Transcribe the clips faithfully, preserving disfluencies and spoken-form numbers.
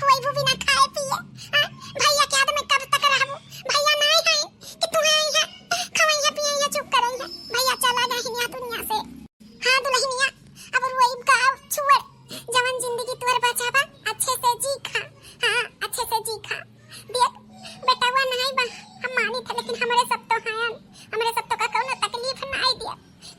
खुआइबू बिना खाए पिए? हाँ? भैया के याद में कब तक रहबू? भैया नाहीं है कि तुहे आई है, खवई है, पिए है, चुप करई है। भैया चला गए हैं यहाँ दुनिया से। हाँ दुलहिनिया, अब रोइब गाव छोड़, जवन जिंदगी तोर बचा बा, अच्छे से जी खा। हाँ, अच्छे से जी खा। देख, बेटवा नाहीं बा, हम मानी थे, लेकिन हमरे सब तो हैं, हमरे सब तो का कौनो तकलीफ नाहीं दिया।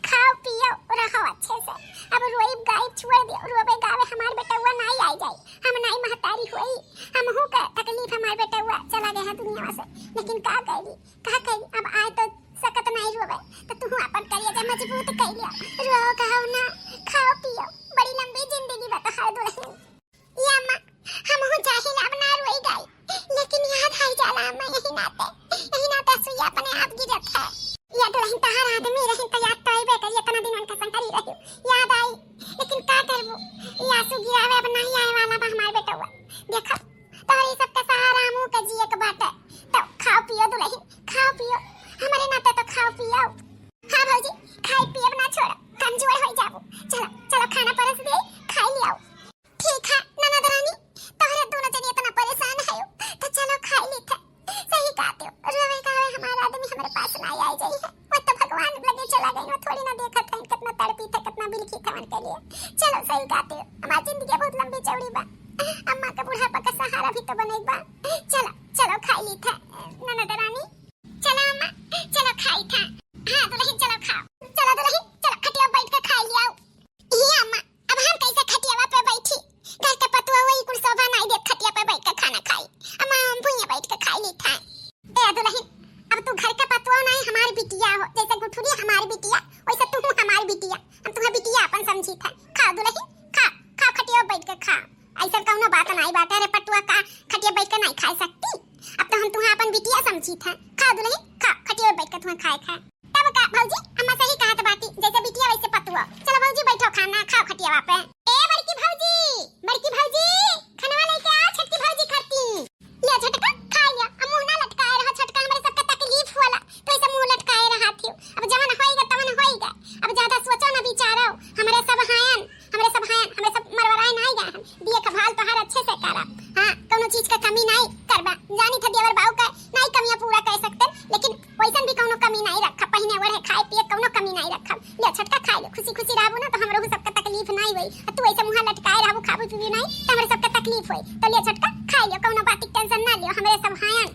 खाओ पियो, रहो अच्छे से। अब रोइब गाइब छोड़ दियो, रोवे गावे हमार बेटवा नाहीं आई जाई, हम नाहीं महतारी होई, हमहू का तकलीफ हमार बेटवा चला गया है दुनिया से, लेकिन का करी, का करी, अब आए तो सकत नाहीं रोवे, तो तुहू अपन करिया जा मजबूत कइ लिया, रो कहो ना, खाओ पियो, बड़ी लंबी जिंदगी बा तोहार दुलहिन। या अम्मा, हमहू चाहिला अब ना रोई गाई, लेकिन याद आई जाला अम्मा, यही नाते, यही नाते असुइया अपने आप गिरत है। या दुलहिन तहार आदमी रहिन तो याद तो आइबे करी, इतना दिन उनका संग हरी रही, याद आई, लेकिन का करबू, ये आंसू गिरावे अब नाहीं आए वाला बा हमार बेटवा। देखो, तोहरे सबके सहारा हमहू के जिए के बाटे, तो खाओ पियो दुलहिन, खाओ पियो, हमारे नाते तो खाओ पियो। हाँ भौजी, खाई पियब ना छोड़, कमजोर हो जाबू। चलो, चलो खाना परस दे, खाई लियाओ। ठीक है ननद रानी, तोहरे दोनों जनी इतना परेशान है, तो चलो खाई ली थे। सही कहते हो, रोवे गावे हमारा आदमी हमारे पास ना आई जाई है, वो तो भगवान लगे चला गई, वो थोड़ी ना देखत है कितना तड़पी थे, कितना बिलखी थे उनके लिए। चलो सही कहते हो, हमारी जिंदगी बहुत लंबी चौड़ी बा, अम्मा के बुढ़ापा का सहारा भी तो बने बा। चलो, चलो खाई ली थे ननद रानी। चलो अम्मा, चलो खाई था। हाँ दुलहिन चलो खाओ। चलो दुलहिन, चलो खटिया बैठ के खाई लियाओ। ये अम्मा, अब हम कैसे खटियावा पे बैठी? घर के पतुआ वही कुल शोभा नाहीं देत खटिया पे बैठ के खाना खाई। अम्मा हम भुइयां बैठ के खाई ली था। ए दुलहिन, अब तू घर के पतुआ नाहीं, हमारी बिटिया हो, जैसे गुठुरी हमारी बिटिया, वैसे तू हमारी बिटिया। हम तुम्हें बिटिया अपन समझी था। खाओ दुलहिन, खा, खा खटिया बैठ के खा। ऐसा कौनो बात नाहीं बाटे, अरे पटुआ का खटिया बैठ के नाहीं खाए सकती? अब तो हम तुम्हें अपन बिटिया समझी थे। खा दुलहिन, खा, खटिया बैठ के तुम्हें खाए खाए। तब का भौजी, अम्मा सही कहत बाटी, जैसे बिटिया वैसे पतुआ। चलो भौजी बैठो खाना खाओ खटियावा पे। ए बड़की भौजी, बड़की भौजी, खाना लेके आओ छोटकी भौजी खाती। लिया छोटका, खा लिया। अब मुंह ना लटकाए रहो छोटका, हमरे सबके तकलीफ होला, तो ऐसे मुंह लटकाए रहा थी। अब जवन होइगा तवन होइगा, अब ज्यादा सोचो ना विचारो। हमरे सब हायन, हमरे सब हायन, हमरे सब मरवराए ना गए हन। देखभाल तोहार अच्छे से करब। हाँ, कौनो चीज का कमी नाहीं करबा। जानी था देवर बाऊ का नाहीं कमियां पूरा कर सकते, लेकिन वैसन भी कौनो कमी नाहीं रखब। पहिने ओढ़े खाए पिए कौनो कमी नाहीं रखब। लिया छोटका खा लियो, खुशी खुशी रहबू ना तो हमरो सबका तकलीफ नाहीं होई। आ तू ऐसे मुंह लटकाए रहबू, खाबू पीबू नाहीं तो हमरे सबका तकलीफ होई। तो लिया छोटका खा लियो, कौनो बात की टेंशन ना लियो, हमरे सब हायन।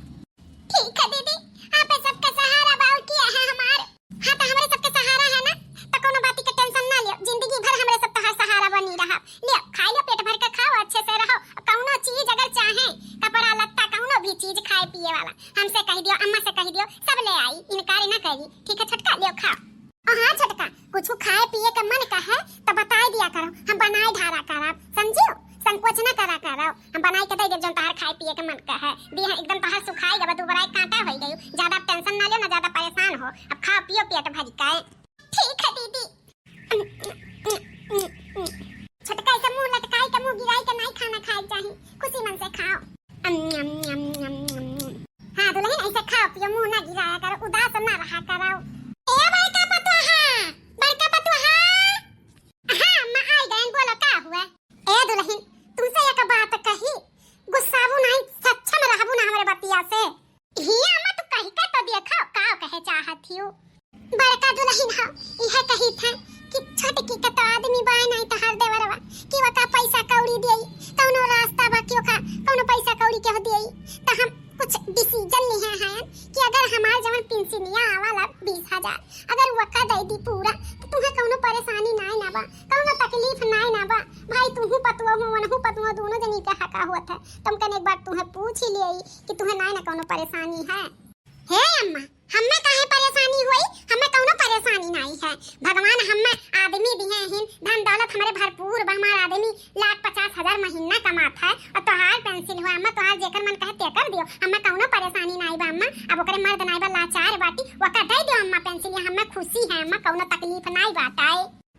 ठीक है दीदी, आप सबका सहारा बाऊ किया है हमार। हाँ तो हमरे सबके सहारा है ना, तो कौनो बात की टेंशन ना लियो, जिंदगी भर हमरे सब तोहार सहारा बनी रहा। लियो खा लियो, पेट भर के खाओ, अच्छे से रहो। कौनो चीज अगर चाहे, कपड़ा लत्ता, कौनो भी चीज खाए पिए वाला, हमसे कह दियो, अम्मा से कह दियो, सब ले आई, इनकार ना करी। ठीक है छोटका, लियो खाओ। और हाँ छोटका, कुछ खाए पिए के मन का है तो बताए दिया करो, हम बनाए ढारा करब, समझियो? संकोच ना करा करो, हम बनाए के दे देब जौन तोहार खाए पिए के मन का है। देह एकदम तोहार सुखाई गवा, दुबराए कांटा होई गई, ज्यादा टेंशन ना लियो, ना ज्यादा परेशान हो, अब खाओ पियो पेट भर के। ठीक है दीदी। छोटका ऐसे मुंह लटकाई के मुंह गिराई के नाहीं खाना खाए चाही, खुशी मन से खाओ। अम, अम, अम, अम, अम, अम। हाँ दुलहिन, ऐसे खाओ पियो, मुंह ना गिराया करो, उदास ना रहा करो। ए बड़का पतोहा, बड़का पतोहा। हाँ अम्मा, आई गयन, बोलो का हुआ? ए दुलहिन, तुमसे एक बात कही, गुस्साबू नाहीं, सक्षम रहबू ना हमरे बतिया से। हिया अम्मा, तू कहि के तो देखो, का कहे चाहत हियो? बड़का दुलहिन हो, इहे कही था कि छोटकी के तो आदमी बाय नाहीं तोहार देवरवा, कि ओका पैसा कौड़ी देई, कौनो रास्ता बा कि ओका कौनो पैसा कौड़ी के देई। तो हम कुछ decision लिहे हैं कि अगर हमार जवन पेंशनिया आवाला बीस हजार, अगर ओका दे दी पूरा, तो तुम्हें कौनो परेशानी नाहीं ना बा, कौनो तकलीफ नाहीं ना बा। भाई, तुहू पतुआ हो, वनहू पतुआ, दोनों जनी के हका होत है। तो हम कहने एक बार तुम्हें पूछ ही लिये कि तुम्हें नाहीं ना कौनो परेशानी है। हे अम्मा, हमें काहे परेशानी होई? हमें कौनो परेशानी नाहीं है। भगवान हमें आदमी दिहे हिन, धन दौलत हमरे भरपूर बा, हमार आदमी लाख पचास हजार महीना कमात है, और तोहार पेंसिल हुआ अम्मा, तोहार जेकर मन कहे तेकर दियो, हमें कौनो परेशानी नाहीं बा अम्मा। अब ओकरे मर्द नाहीं बा, लाचार बाटी, ओका दे दियो अम्मा पेंसिल, ये हमें खुशी है अम्मा, कौनो तकलीफ नाहीं बाटे।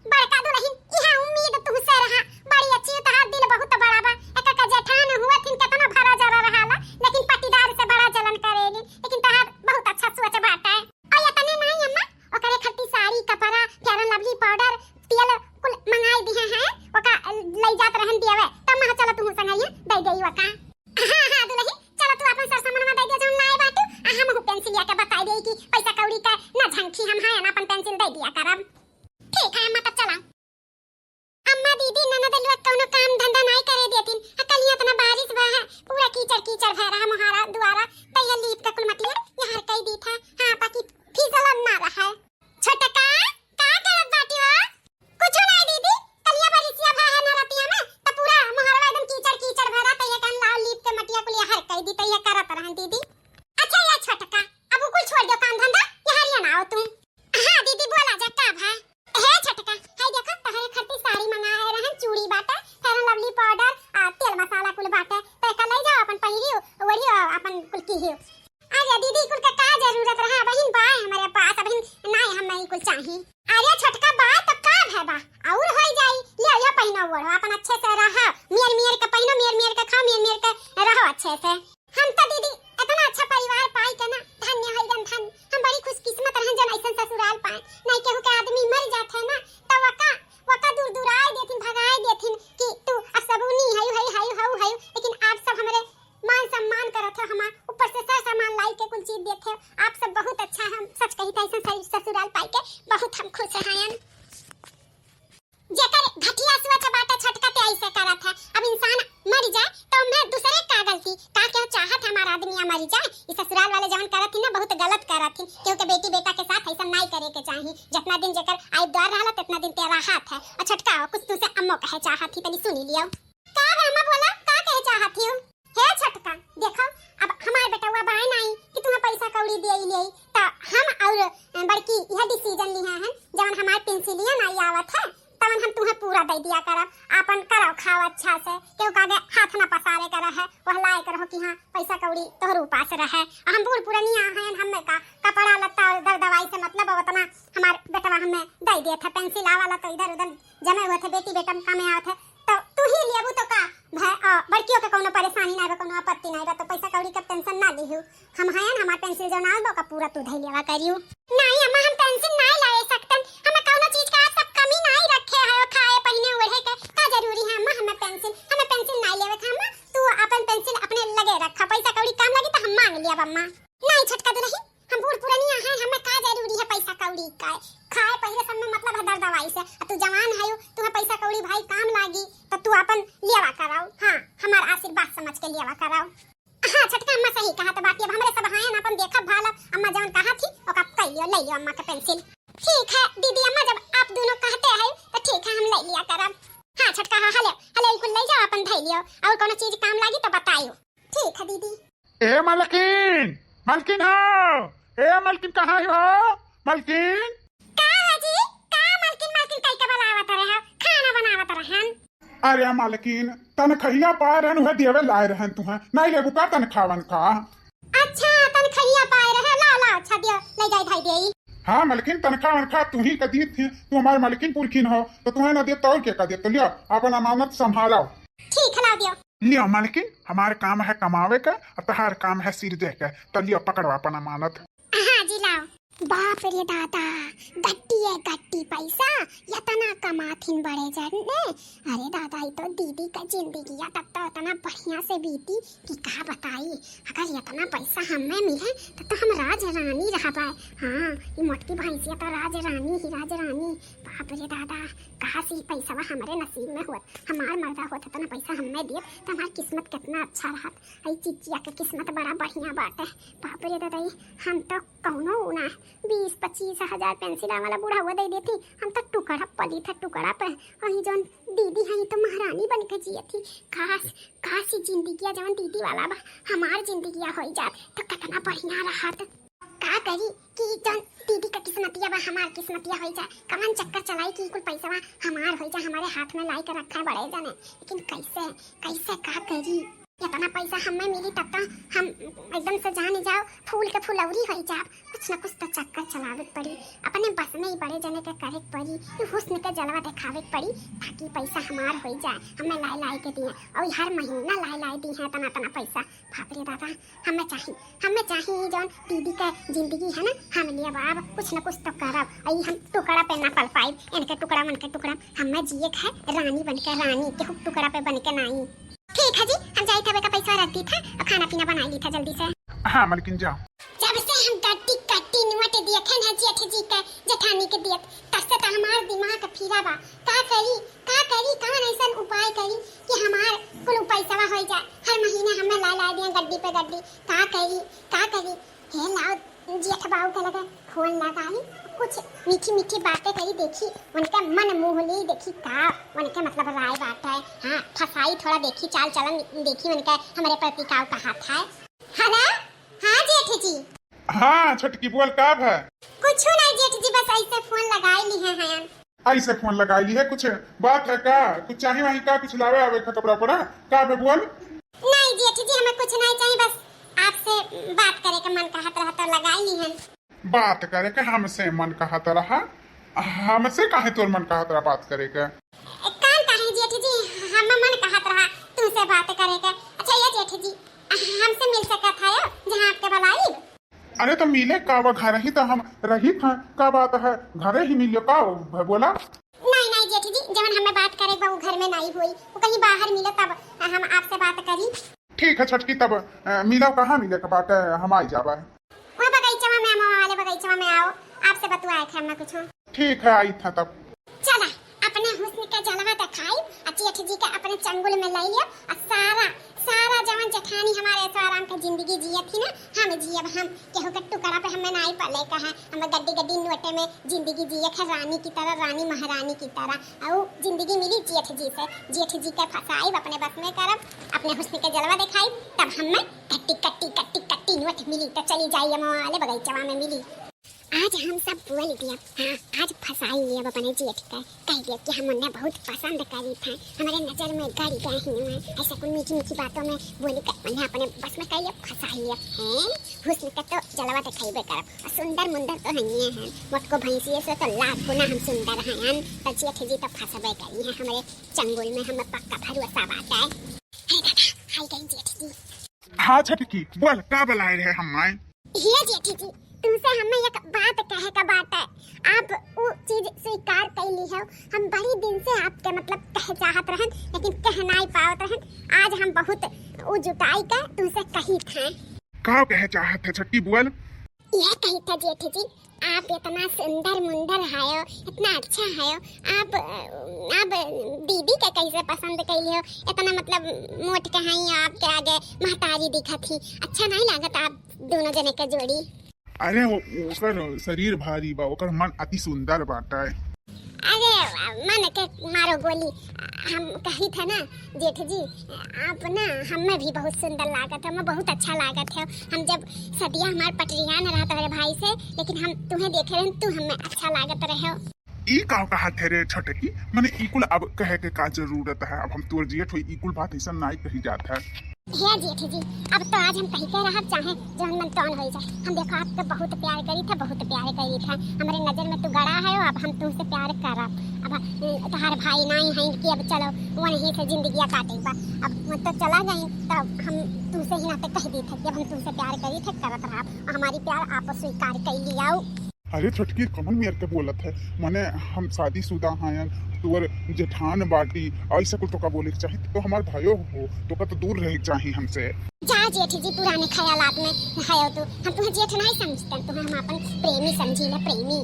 बड़का दुलहिन, इहे उम्मीद तुहसे रहा। बड़ी अच्छी, तोहार दिल बहुत बड़ा बा। एक एक जेठान हुआ थिन, केतना भरा जरा रहाला, लेकिन पटीदार से बड़ा जलन करेलिन। लेकिन तोहार बहुत अच्छा सोच बाटे। और इतने नाहीं अम्मा, ओकरे खातिर साड़ी, कपड़ा, Fair and Lovely powder, तेल कुल मंगाई दिहे हैं। ओका लई जात रहन दियावे, तब मैं चलो तुहू संगइया दे देई। का? हाँ, हाँ, दुलही, चला तू आपन सरसमनवा दे दे जौन लाए बाटू, आ हमहू पेंसिलिया के बताई देई कि पैसा कौड़ी का ना झंखी हम हैं, अपन पेंसिल दे दिया करब। ठीक है अम्मा, तब चला। अम्मा, दीदी, ननद लोग कौनो काम धंधा नाई करे देतिन, आ कल ही इतना बारिश बा है, पूरा कीचड़ कीचड़ भय रहा मोहारा दुआरा, तैया लीप के कुल मटिया यहर कई दी था, हाँ, ताकि फिसलन ना रहे। छोटका, का करत बाटी हो? कुछो नाई दीदी, कलिया बरिसिया भा है ना रतिया में, त पूरा मोहरवा एकदम कीचड़ कीचड़ भरा, त ये कहन लाओ लीप के मटिया कुलिया हर कई दी, त ये करत रहन दीदी। अच्छा ये छोटका, अब उ कुल छोड़ दो काम धंधा, ये हरिया ना आओ तुम। हाँ दीदी बोला जा का भा। हे छोटका, हाय देखो तहरे खरती साड़ी मंगाए रहन, चूड़ी बाटे, फेयर लवली पाउडर, आ तेल मसाला कुल बाटे, त एका ले जाओ अपन पहिरियो, ओढ़ियो अपन कुल कीहियो। अरे दीदी, कुल के का जरूरत रहा? बहिन बा हमरे पास, अबहिन नाई हमें ई कुल चाही। अरे छोटका बा तो का भय बा, और होई जाई। ले, ये पहिनो ओढ़ो, अपन अच्छे से रहा, मियर मियर के पहिनो, मियर मियर के खाओ, मियर मियर के रहो अच्छे से। हम तो दीदी इतना अच्छा परिवार पाई के ना धन्य होई गन धन्य। हम बड़ी खुशकिस्मत रहन जन ऐसन ससुराल पाए। नहीं केहू के आदमी मर जात है ना, तो वका, वका दूर दुराई देथिन, भगाई देथिन कि तू असबुनी हयू, हयू, हयू, हयू, हयू। लेकिन आप सब हमरे मान सम्मान करत हो हमार, ऊपर से सर सामान लाई के कुल चीज देत हो। आप सब बहुत अच्छा है, हम सच कही था ऐसा ससुराल पाई के बहुत हम खुश हैं। जेकर घटिया सोच बाटे छोटका ते ऐसे करत है, अब इंसान मर जाए तो मैं दूसरे का गलती, का केहू चाहत हमार आदमी या मर जाए? ई ससुराल वाले जवन करत ही ना बहुत गलत करत ही, केहू के बेटी बेटा के साथ ऐसा नाई करे के चाही। जितना दिन जेकर आयुद्वार रहला तितना दिन ते राहत है। और छोटका कुछ तुमसे अम्मो कहे चाहत ही, तनी सुनी लियो। का रे अम्मा बोला, का कहे चाहत हियो? हे छोटका, देखो, अब हमार बेटवा बाय नाई कि तुम्हें पैसा कौड़ी दे ले, त हम और बड़की यह डिसीजन लिहे हैं, जवन हमार पेंसिलिया नाई आवत है, तवन हम तुम्हें पूरा दे दिया करब। आपन करो खाओ अच्छा से, केहू का आगे हाथ ना पसारे के रहे, वह लायक रहो कि हाँ पैसा कौड़ी तोहर उपास रहे। आ हम बूढ़ पुरनिया हैं, हमें का कपड़ा लत्ता और दर दवाई से मतलब, अब उतना हमार बेटवा हमें दे दिया था, पेंसिल आवाला तो इधर उधर जमे हुए थे, बेटी बेटा में कामे आवत है, तो तू ही लेबू तो का भय, अ, बड़कियों के कौनो परेशानी ना बा, कौनो आपत्ति ना बा, तो पैसा कौड़ी के टेंशन ना लिहू। हम हयन, हमार पेंसिल जो ना बा, ओका पूरा तू धई लेवा करियो। नहीं अम्मा, हम पेंसिल नहीं लाए सकतन, हमें कौनो चीज का आप सब कमी नहीं रखे हो, खाए पहिने ओढ़े के का जरूरी है अम्मा, हमें पेंसिल, हमें पेंसिल नहीं लेवे के अम्मा, तू अपन पेंसिल अपने लगे रखा, पैसा कौड़ी काम लगी तो हम मांग लिया अम्मा। नहीं छोटका दुलही, हम बूढ़ पुरनिया हैं, हमें का जरूरी है पैसा कौड़ी का? खाए पहिले सब में मतलब है दर दवाई से। अब तू जवान है, तुम्हें पैसा कौड़ी भाई काम लागी, तो तू अपन लेवा कराओ। हाँ, हमार आशीर्वाद समझ के लेवा कराओ। हाँ छोटका, अम्मा सही कहा तो बाकी, अब हमरे सब हैं ना, अपन देखब भालब, अम्मा जवन कहा थी ओका कह लियो, ले लियो अम्मा के पेंसिल। ठीक है दीदी अम्मा, जब आप दोनों कहते हैं तो ठीक है, हम ले लिया करब। हाँ छोटका, हाँ, हले हले कुल ले जाओ, अपन धै लियो, और कोनो चीज काम लागी तो बताइयो। ठीक है दीदी। ए मलकिन, मलकिन हो, ए मलकिन कहाँ हो, मलकिन? का है जी? का मलकिन, मलकिन कह के बुलावत रहे हो? खाना बनावत रहन। अरे मलकिन, तनखैया पाए रहन, उहे देवे लाए रहन तुहें, नहीं लेबू का तनखावन का? अच्छा, तनखैया पाए रहे, लाओ, लाओ, अच्छा दियो, ले जाई भाई देई। हाँ मलकिन, तनखा वनखा तू ही का दीत थी, तू हमारे मलकिन पुरखिन हो, तो तुहें ना दे तो और के का दे, तो लियो, अपन अमानत संभालो। ठीक है, लाओ दियो। लियो मालकिन, हमार काम है कमावे के, और तहार काम है सिरजे के। तो लियो, पकड़ो अपन अमानत। हाँ जी, लाओ। बाप रे दादा, गट्टी है गट्टी पैसा, यतना कमाथिन बड़े जन ने। अरे दादा, ई तो दीदी का जिंदगिया तब तो इतना बढ़िया से बीती कि का बताई। अगर यतना पैसा हमें मिले, तब तो हम राज रानी रहबे। हाँ, ई मोटकी भैंसिया तो राज रानी ही राज रानी। बाप रे दादा, काश ई पैसवा हमरे नसीब में होत, हमार मर्दा होत, इतना पैसा हमें दिए, तो हमार किस्मत कितना अच्छा रहत। ई चिचिया के किस्मत बड़ा बढ़िया बाटे। बाप रे दादा, ई हम तो कौनो ना, बीस पच्चीस हजार पेंसिल वाला बुढ़ावा दे देती, हम तो टुकड़ा पली था टुकड़ा पे। और ई जौन दीदी है, ई तो महारानी बन के जिए थी। काश, काश ई जिंदगिया जौन दीदी वाला बा, हमार जिंदगिया होई जात, तो कितना बढ़िया रहत। का करी कि जौन दीदी का किस्मतिया बा, हमार किस्मतिया होई जाए। कवन चक्कर चलाई कि कुल पैसवा हमार होई जाए, हमारे हाथ में लाई के रखा है बड़े जने। लेकिन कैसे, कैसे का करी? इतना पैसा हमें मिली तब तो हम एकदम से जान जाओ, फूल के फुलौरी होई जाब। कुछ न कुछ तो चक्कर चलावे के पड़ी, अपने बस में ही बड़े जने के करे के पड़ी, ये हुस्न के जलवा दिखावे के पड़ी, ताकि पैसा हमार होई जाए, हमें लाई लाई के दिए, और हर महीना लाई लाई दी है इतना इतना पैसा। बाप रे दादा, हमें चाही, हमें चाही ई जौन दीदी के जिंदगी है ना, हम लिए बाप कुछ न कुछ तो करब। आई हम टुकड़ा पे ना पल पाई, इनके टुकड़ा मन के टुकड़ा, हमें जिए के है रानी बन के रानी, केहू टुकड़ा पे बन के नाई। ठीक है जी, जाई था, बेका पैसा रख दी था और खाना पीना बनाई ली था जल्दी से। हाँ मलकिन, जाओ। जब से हम गड्डी गड्डी नोट देखे ना जेठ जी के, जेठानी के दियत, तब से तो हमार दिमाग फिरा बा। का करी, का करी, कौन ऐसन उपाय करी कि हमार कुल पैसवा हो जाए? हर महीने हमें ला ला दिया गड्डी पे गड्डी। का करी, का करी? हे लाओ, जेठ बाऊ के लगे फोन लगाई, कुछ मीठी मीठी बातें करी, देखी उनके मन मोह ली, देखी का उनके मतलब राय बात है। हाँ, फंसाई थोड़ा, देखी चाल चलन, देखी उनके हमरे प्रति का कहत है। हेलो, हाँ जेठ जी। हाँ छोटकी, बोल, का भा? कुछ नहीं जेठ जी, बस ऐसे फोन लगाई ली है हयन। ऐसे फोन लगाई ली है, कुछ बात है का? कुछ चाही वाही का? कुछ लावे आवे का कपड़ा उपड़ा? का भा बोल? नहीं जेठ जी, हमें कुछ नहीं चाहिए, बस आपसे बात करे के मन कहत रहा तो लगाई ली है। बात करे के हमसे मन कहत रहा? हमसे काहे तोर मन कहत रहा बात करे के? कान काहे जेठ जी, हम मन कहत रहा तुमसे बात करे के। अच्छा ये जेठ जी, हमसे मिल सकत है जहाँ आपके बुलाई? अरे तो मिले का, वो घर ही तो हम रही था, का बात है, घरे ही मिलियो का हो, भाई बोला। नहीं नहीं जेठ जी, जवन हमें बात करे बा, वो घर में नहीं हुई, वो कहीं बाहर मिले तब हम आपसे बात करी। ठीक है छोटकी, तब अ, मिलो, कहाँ मिले के बात है, हम आई जाबा। वो बगीचवा में, अमवा वाले बगीचवा में आओ, आपसे बतुआए थे हमें कुछ। ठीक है, आई था तब। चला, अपने हुस्न के जलवा दिखाई, आ जेठ जी के अपने चंगुल में ले लियो, आ सारा, सारा जवन जेठानी हमारे ऐशो आराम के जिंदगी जिए थी ना, हम जियब हम, केहू के टुकड़ा पे हमें नाई पले का है, हमें गड्डी गड्डी नोटे में जिंदगी जिए के रानी की तरह, रानी महारानी की तरह। और जिंदगी मिली जेठ जी से, जेठ जी के फंसाई, अपने बस में करब, अपने हुस्न के जलवा दिखाई, तब हमें कट्टी कट्टी कट्टी कट्टी नोट मिली तो चली जाई अमवा वाले बगीचवा में मिली। आज हम सब बोल दिया, हाँ, आज फंसाई लिया अपने जेठ का, कह दिया कि हम उन्हें बहुत पसंद करी थे, हमारे नजर में गड़ गए ही हुए, ऐसे कुल मीठी मीठी बातों में बोली कर उन्हें अपने बस में कर लिया, फंसाई लिया। हैं, हुस्न का तो जलवा दिखाई करब, और सुंदर मुंदर तो हइये हैं, मोटको भैंसिए से तो लाख गुना हम सुंदर हैं। तो जेठ जी तो फंसबे करी हैं हमारे चंगुल में, हमें पक्का भरोसा बात है। अरे दादा, हाय गई जेठ जी। हाँ छोटकी, बोल, का बुलाए रहे हम आए? हे जेठ जी, तुमसे हमें एक बात कहे का बात है। आप वो चीज स्वीकार कर ली है। हम बड़ी दिन से आपके मतलब कह चाहत रहन, लेकिन कह नहीं पावत रहन। आज हम बहुत वो जुटाई का तुमसे कही थे। का कहे चाहत है छोटकी, बोल। यह कही था जेठ जी, आप इतना सुंदर मुंदर हयो, इतना अच्छा हयो, आप, आप दीदी के कैसे पसंद कैली हो? इतना मतलब मोट के हई, आपके आगे महतारी दिखत ही, अच्छा नहीं लागत आप दोनों जने के जोड़ी? अरे वो, ओकर शरीर भारी बा, ओकर मन अति सुंदर बाटे। अरे मन के मारो गोली, हम कही था ना जेठ जी, आप ना हमें भी बहुत सुंदर लागत है, हमें बहुत अच्छा लागत है। हम जब सदिया हमार पटरिया न रहा तोहरे भाई से, लेकिन हम तुम्हें देखे रहे, तू हमें अच्छा लागत रहे। ई का कहत है रे छोटकी, मने ई कुल अब कहे के का जरूरत है? अब हम तोर जेठ होई, ई कुल बात ऐसा नाई कही जात है। हे जेठ जी, अब तो आज हम कही के रहब, चाहे जौन मन तौन होई जाए। हम देखो आपके बहुत प्यार करी था, बहुत प्यार करी था। हमारे नजर में तू गड़ा है, अब हम तुमसे प्यार करब। अब, अ, तोहार भाई नाई हैं कि अब चलो वहीं से जिंदगिया काटे बा। अब तो चला गई, तब हम तुमसे ही नाते कह दी था कि अब हम तुमसे प्यार करी थे, करत रहब। हमारी प्यार आप स्वीकार कर लियाओ। अरे छोटकी, कमन मेर के बोलत है? मने हम शादीशुदा हैं, तोर जेठान बाटी, ऐसा कुल तोका बोले के चाही। तो हमार भाइयो हो, तोका तो दूर रहे के चाही हमसे। जा जेठ जी, पुराने ख्यालात में हयो तू। हम तुम्हें जेठ नहीं समझते, तुम्हें हम अपन प्रेमी समझी ले, प्रेमी।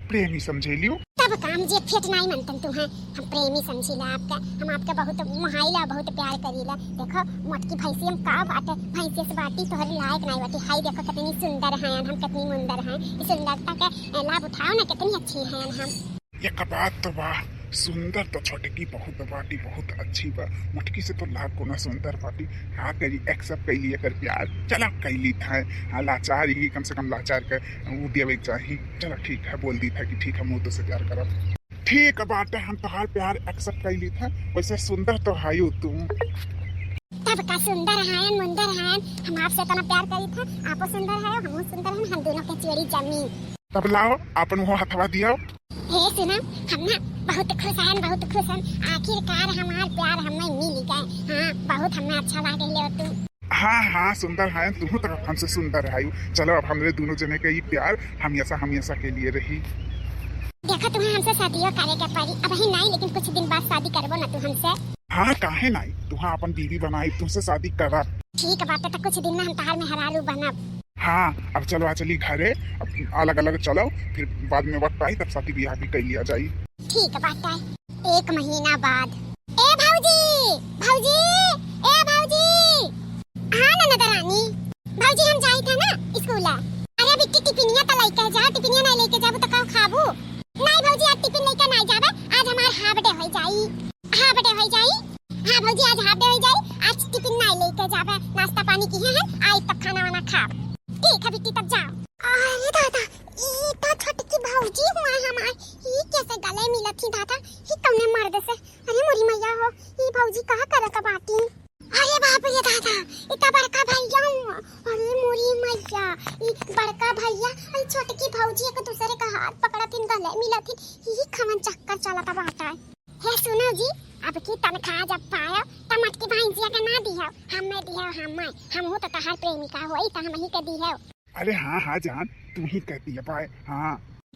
प्रेमी समझे लियो? तब काम जेठ फेट नहीं मनतन तुम्हें, हम प्रेमी समझी ले आपका। हम आपका बहुत मोहाइला, बहुत प्यार करीला। देखो मोटकी भैंसी हम का बाटे, भैंसी से बाटी तोहरे लायक नहीं बाटी। हाय देखो कितनी सुंदर हैं हम, कितनी मुंदर हैं। इस सुंदरता का लाभ उठाओ ना, कितनी अच्छी हैं हम। एक बात तो बा, सुंदर तो छोटकी बहुत बाटी, बहुत अच्छी बा। मोटकी से तो लाख गुना सुंदर बाटी। का करी, accept कैली एकर प्यार। चला कैली था, हाँ, लाचार ही, कम से कम लाचार के ऊ देवे के चाही। चला ठीक है, बोल दी था कि ठीक है, हम तो से प्यार करब। ठीक बाटे, हम तोहार प्यार accept कैली था। वैसे सुंदर तो हायू तू। तब का सुंदर हैं, मुंदर हैं, हम आपसे इतना प्यार करी था, आपो सुंदर है, हमहू सुंदर हैं, हम दोनों के जोड़ी जमी। तब लाओ, आपन वो हथवा दियो। हे सुना, हम ना बहुत खुश हैं, बहुत खुश हैं। आखिरकार हमार प्यार हमें मिल गए। हाँ, बहुत हमें अच्छा लागे ले तू। हाँ, हाँ, सुंदर है, तुम तो हमसे सुंदर है। चलो, अब हमरे दोनों जने के ई प्यार हमेशा, हमेशा के लिए रही। देखो, तुम्हें हमसे शादियों करे के पड़ी, अब ही नहीं, लेकिन कुछ दिन बाद शादी करबो ना तू हमसे। हाँ, काहे नाई? तुहाँ अपन बीवी बनाई, तुहसे शादी करब। ठीक बाटे, त कुछ दिन में हम तहार मेहरारू बनब। हाँ, अब चलो, आ चली घरे, अब अलग अलग चलो, फिर बाद में वक्त आई तब शादी ब्याह भी कर लिया जाई। ठीक बाटे। एक महीना बाद। ए भौजी, भौजी, ए भौजी। हाँ ननद रानी। भौजी हम जाई था ना स्कूल। अरे बिट्टी टिफिनिया तो लेके जा, टिफिनिया नहीं लेके जाबू तो का खाबू? नहीं भौजी आज टिफिन लेके नहीं जाबे, आज हमार हाफ डे हो जाई। हाफ डे हो जाई। हाँ भौजी आज हाफ डे हो जाई, आज टिफिन नहीं लेके जाबे, नाश्ता पानी किहे हैं, आई तब खाना वाना खाब। ठीक है बिट्टी तब जाओ। अरे दादा, ई तो छोटकी भौजी हुआ हमार, ई कैसे गले मिलत ही दादा, ई कौने मर्द से? अरे मोरी मैया हो, ई भौजी का करत बाटी? अरे बाप रे दादा, इतना बड़का भैया हुआ। अरे मोरी मैया, ई बड़का भैया, ई छोटकी भौजी एक दूसरे का हाथ पकड़त इन गले मिलत इन, ई कवन चक्कर चलत बाटा? हे सुनो जी, अब की तनख्वाह जब पायो, त मटकी भाई जिया के ना दियो, हमें दियो, हमें, हमहू तो तहार प्रेमिका होई, त हम ही के दियो। अरे हाँ, हाँ जान, तू ही कहती है पाए, हाँ।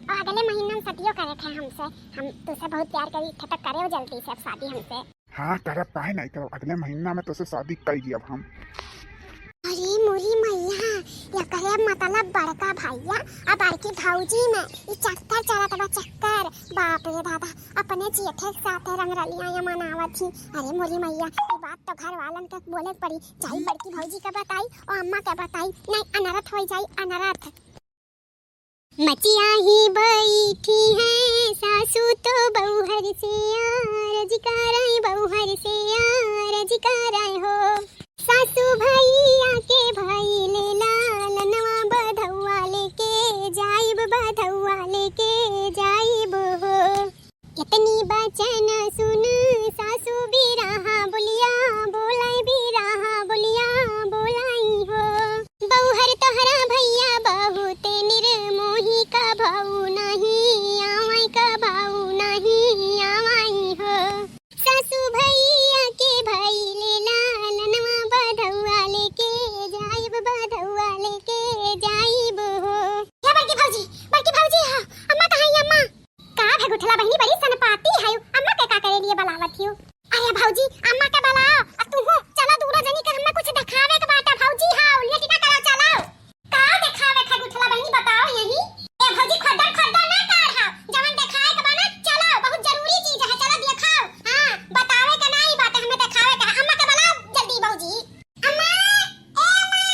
और अगले महीना में शादियों करे थे हमसे, हम तुझसे बहुत प्यार करी थे, तो करे जल्दी से अब शादी हमसे। हाँ, करब, काहे नहीं करब, अगले महीना में तुझसे शादी कर लियब हम। अरे मोरी मैया, या करे मतलब बड़का भैया, अब बड़की भौजी में, ई चक्कर चलत बा चक्कर, बाप रे दादा, अपने जेठे के साथे रंगरलिया ये मनावत ही। अरे मोरी मैया, ई बात तो घर वालन के बोले के पड़ी, जाई बड़की भौजी के बताई और अम्मा के बताई, नहीं अनरथ हो जाई, अनरथ। मचिया ही बैठी है सासू तो बउहर से आरज कराए, बउहर से आरज कराए हो। सासू भैया के भइले लालनवा बधौआ लेके जाइब, बधौआ लेके जाइब हो। इतनी बचन सुन सासू बिरहा बोलिया बोलाई, बिरहा बोलिया बोलाई हो। बउहर तोहरा भैया बहुत निर्मोही, कभऊ नहीं आवाई, कभऊ नहीं आवाई हो। सासू भैया के भइले लालनवा बधौआ लेके जाइब, बधौआ लेके जाइब हो। हे बड़की भौजी, बड़की भौजी हो, अम्मा कहाँ है अम्मा? का भे गुठला बहिनी बड़ी सनपाती है, अम्मा के का करे लिए बलावत हियो? अरे भौजी, अम्मा के बलाओ, आ तू हो, चलो दूनो जनी के हमें कुछ देखावे के बाटा भौजी, हाउ, लेटिना करो, चलो। का देखावे के गुठला बहिनी बताओ यही? ए भौजी, खद्दर खद्दर ना कर हाउ, जवन देखाए के बा ना, चलो, बहुत जरूरी चीज है, चलो देखाओ। हाँ, बतावे के नहीं बाटे, हमें देखावे के है। अम्मा के बलाओ जल्दी भौजी। अम्मा, ए अम्मा।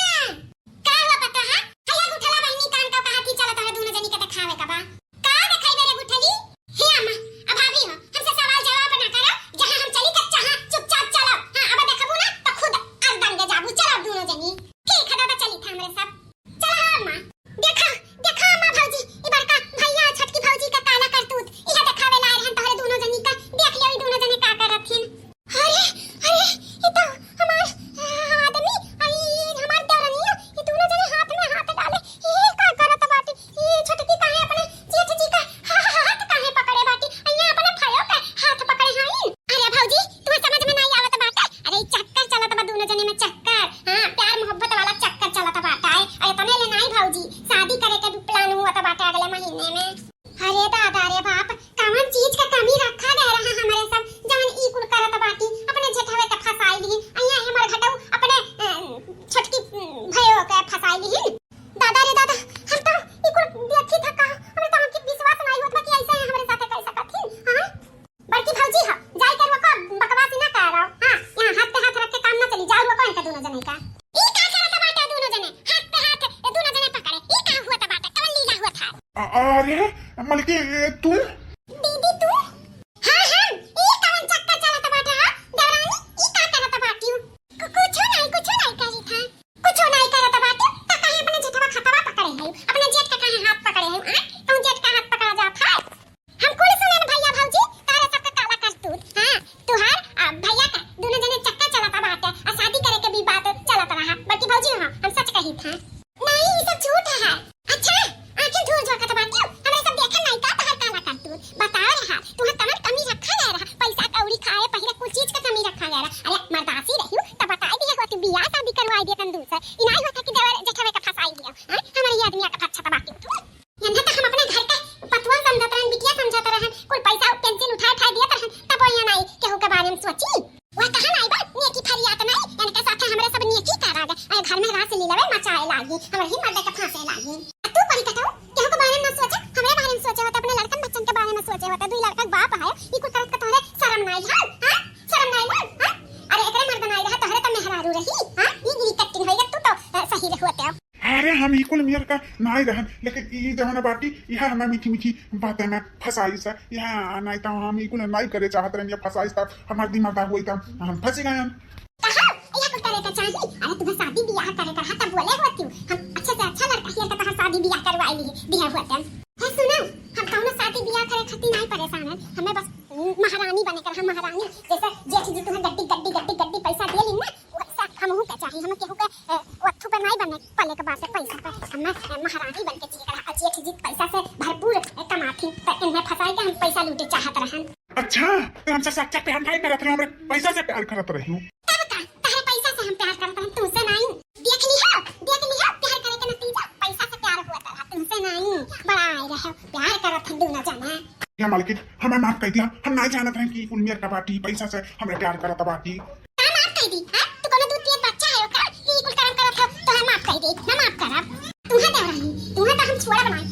का हुआ पता है? हैया गुठला बहिनी कान का कहा थी, चला तोहरा दूनो जनी के देखावे का बा। का देखाई बे रे गुठली? हे अम्मा, अब भाभी हो, हमसे सवाल जवाब ना करो, जहाँ हम चली तब चहाँ चुपचाप चलो। हाँ, अब देखबू ना तो खुद अरदन दे जाबू, चलो अब दूनो जनी। ठीक है दादा, चली था हमरे सब। चलो हाँ अम्मा, देखा, देखा अम्मा भौजी, ई बड़का भैया छोटकी भौजी का काला करतूत, इहे देखावे ला रहन तोहरे दूनो जनी का, देख लियो ई दूनो जने का करत हिन। अरे, अरे, ई तो हमार, आ, आदमी, आ, ई हमार देवरनिया, ई दूनो जने हाथ में हाथ डाले, ई का करत बाटी? ई छोटकी काहे अपने जेठ जी का हा-, हा-, हाथ काहे पकड़े बाटी? आ, ये अपने भाइयों का हाथ पकड़े हईन? अरे भौजी, तुम्हें समझ में नहीं आवत बाटे? अरे, ई चक्कर चलत बा दूनो जने में, चक्कर। हाँ, प्यार मोहब्बत वाला चक्कर चलत बाटे। अरे, तने ले नहीं भौजी, शादी करे के भी plan हुआ बाटे अगले महीने में। अरे दादा रे बाप, कवन चीज के कमी रखा गए रहा हमरे सब, जवन ई कुल करत बाटी, अपने जेठवे के फंसाई ली, अइया हमर घटऊ अपने, अ, छोटकी, अ, भयो के फंसाई ली। दादा रे दादा, हम तो ई कुल देखी था का, हमरे तो हमके विश्वास नहीं होत बा कि ऐसे हमरे साथे कर सकत ही, हाँ? बड़की भौजी ह, जाई के रोको, बकवास ना करो। हाँ, यहाँ हाथ पे हाथ रख के काम ना चली, जाओ रोको इनका दूनो जने का। ई का करत बाटे दूनो जने? हाथ पे हाथ ए दूनो जने पकड़े। ई का हुआ त बाटे? कवन लीला हुआ था? अ-, अरे, मलकी, ए, तू? दीदी, तू? हाँ, हाँ, ई कवन चक्कर चलत बाटे, हाँ? देवरानी, ई का करत बाटी? कु-, कुछो नहीं, कुछो नहीं करी था। कुछो नहीं करत बाटे, त काहे अपने जेठवा खतवा पकड़े है? अपने जेठ का काहे हाथ पकड़े है, हाँ? कहूँ जेठ का हाथ पकड़ा जात है? हम कुल सुनेन भैया भौजी, तारे सबके काला करतूत। हाँ, तुहार, आ, भैया का दूनो जने चक्कर चलत बाटे, आ शादी करे के भी बात चलत रहा। बड़की भौजी हो, हम सच कही था। नहीं, ई सब झूठ है। अच्छा, आँखें धूल झोंकत बाटियो, हमरा सब देखे नहीं का तहार काला करतूत? हम ई कुल मेर का नाई रहन, लेकिन ई जवन बाटी, यह हमें मीठी मीठी बातें में फंसाइस है। यह नाई तो हम ई कुल नाई करे चाहत रहन, ये फंसाइस, तब हमार दिमाग हुई, तब हम फंस गए। कहा, यह कुल करे के चाही? अरे, तुम्हें शादी ब्याह करे कर, हाँ, तब बोले होती हूँ। हम अच्छे से अच्छा लड़का हियर के तोहार शादी ब्याह करवाई ली, दिया हुआ तन। हे सुनो, हम कौनो शादी ब्याह करे खातिर नाई परेशान है, हमें बस महारानी बने कर, हम महारानी जैसे जेठ जी तुम्हें गड्डी, गड्डी, गड्डी, गड्डी पैसा दे ली ना, वैसा हमहू के चाही। हमें केहू के, ए, अथू पे नाई बने, पले के बाटे पैसा पे। हमें, ए, महारानी बन के जिए कर, और जेठ जी पैसा से भरपूर, ए, कमाथी, तो इन्हें फंसाई के हम पैसा लूटे चाहत रहन। अच्छा, तो हमसे सच्चा प्यार नाई करत रहे, हमरे पैसा से प्यार करत रही हूँ। तब का, तहरे पैसा से हम प्यार करत रहन, तुमसे नाई। देख लिहो, देख लिहो, प्यार करे के नतीजा, पैसा से प्यार हुआ तोरा, तुमसे नाई। बड़ा आए रहे, प्यार करत हम दोनों जना। या मालकिन, हमें माफ कर दिया, हम नाई जानत रहे कि कुल मेर का बाटी, पैसा से हमें प्यार करत बाटी। का माफ कर दी, हाँ? तू कोनो दूध पियत बच्चा है का? कि कुल काम करत हो, तो हम माफ कर दे, ना माफ करब। तुम्हें देव रही, तुम्हें तो हम छोड़ा बनाई,